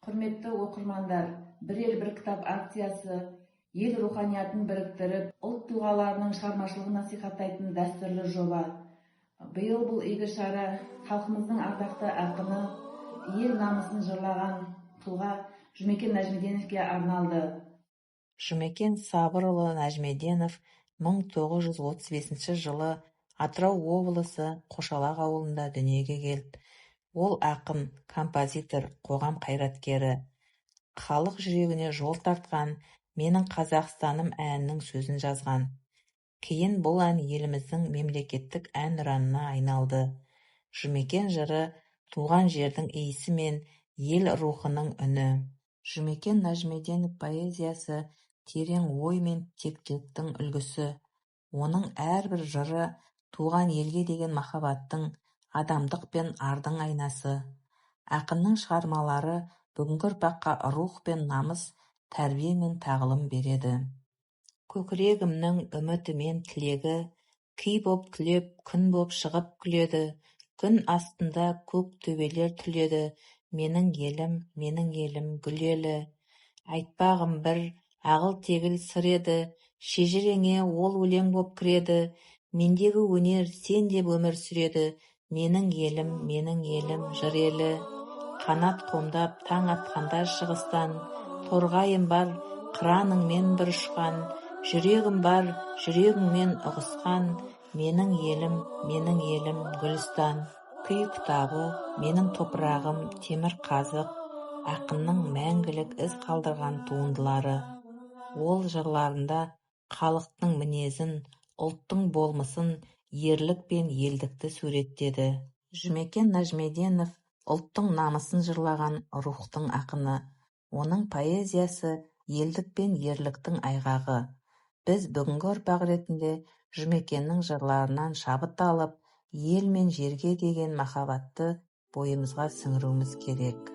Құрметті оқырмандар, «Бір ел, бір кітап» акциясы ел руханиятын біріктіріп, ұлт тұлғаларының шығармашылығын насихаттайтын дәстүрлі жоба. Биыл бұл игі шара халқымыздың ардақты ақыны, ел намысын жырлаған тұлға Жұмекен Нәжімеденовке арналды. Жұмекен Сабырұлы Нәжімеденов 1935 жылы Атырау облысы Қошалақ ауылында дүниеге келді. Ол ақын, композитор, қоғам қайраткері. Халық жүрегіне жол тартқан «Менің Қазақстаным» әнінің сөзін жазған. Кейін бұл ән еліміздің мемлекеттік әнұранына айналды. Жұмекен жыры – туған жердің иісі мен ел рухының үні. Жұмекен Нәжімеденов поэзиясы – терең ой мен тектіліктің үлгісі. Оның әрбір жыры – туған елге деген махаббаттың, адамдық пен ардың айнасы. Ақынның шығармалары бүгінгі ұрпаққа рух пен намыс, тәрбие мен тағылым береді. Көкірегімнің үміті мен тілегі күй боп түлеп, күн боп шығып күледі. Күн астында көк төбелер түледі. Менің елім, менің елім, гүл елі. Айтпағым бір ағыл-тегіл сыр еді, шежіреңе ол өлең боп кіреді. Мендегі өнер сен деп өмір сүреді. Менің елім, менің елім, жыр елі. Қанат қомдап таң атқанда шығыстан, торғайым бар қыраныңмен бір ұшқан, жүрегім бар жүрегіңмен ұғысқан. Менің елім, менің елім, гүлістан. «Күй кітабы», «Менің топырағым», «Темір қазық» – ақынның мәңгілік із қалдырған туындылары. Ол жырларында халықтың мінезін, ұлттың болмысын, ерлік пен елдікті суреттеді. Жұмекен Нәжімеденов – ұлттың намысын жырлаған рухтың ақыны. Оның поэзиясы – елдік пен ерліктің айғағы. Біз бүгінгі ұрпақ ретінде Жұмекеннің жырларынан шабыт алып, ел мен жерге деген махаббатты бойымызға сіңіруіміз керек.